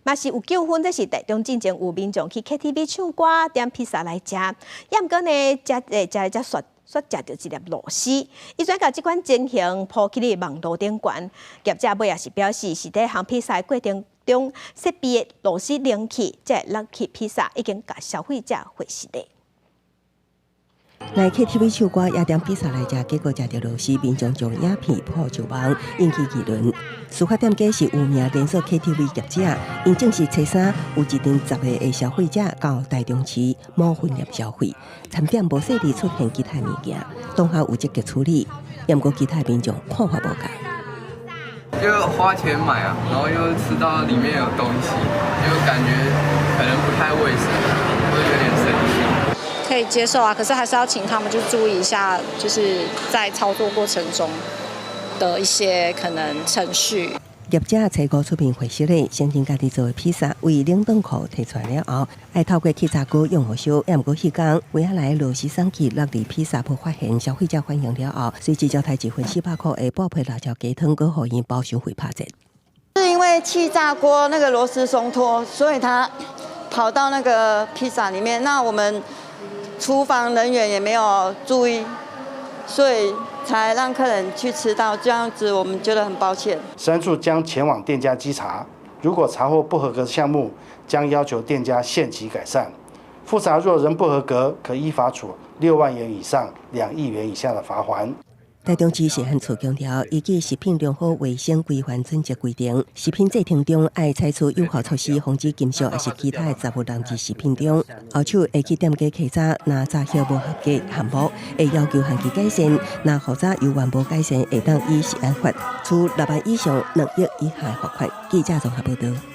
嘛是有糾紛，這是台中進前有民眾去 KTV 唱歌，點披薩來食，也毋過呢，食誒食食煞煞食著一粒螺絲，伊轉共這款情形 po 去咧網路頂懸，業者尾也是表示是佇烘披薩的過程中設備的螺絲冷去，才會落去披薩，已經共消費者回實的。來 KTV 唱歌也點披薩來食，結果食著螺絲，民眾將影片 po 上網，引起議論。事發店家是有名連鎖 KTV 業者，𪜶證實初三有一陣10個的消費者到台中市某分店消費，餐點無細膩出現其他物件，當下有積極處理，毋過其他民眾看法無仝。就花錢買啊，然後又吃到裡面有東西，就感覺可能不太衛生，會有點生氣。可以接受啊，可是還是要請他們就注意一下，就是在操作過程中的一些可能程序。業者初五出面回釋咧，聲稱家己做的披薩為冷凍庫提出來了後，愛透過氣炸鍋用予燒，也毋過彼工尾仔來螺絲送去落佇披薩鋪發現消費者反映了後，隨即交代一份400塊的薄皮辣椒雞湯，閣予𪜶包箱費拍折。是因為氣炸鍋那個螺絲鬆脫，所以它跑到那個披薩裡面。那我們廚房人員也沒有注意，所以才讓客人去吃到這樣子，我們覺得很抱歉。食安處將前往店家稽查，如果查獲不合格項目，將要求店家限期改善。複查若仍不合格，可依法處6萬元以上2億元以下的罰鍰。台中市食安處強調，依據食品良好衛生規範準則規定，食品製程中愛採取有效措施，防止金屬抑是其他的雜物溶入食品中。後手會去店家稽查，若查獲無合格項目，會要求限期改善；若複查猶原無改善，會當依食安法處6萬以上2億以下的罰款。記者綜合報道。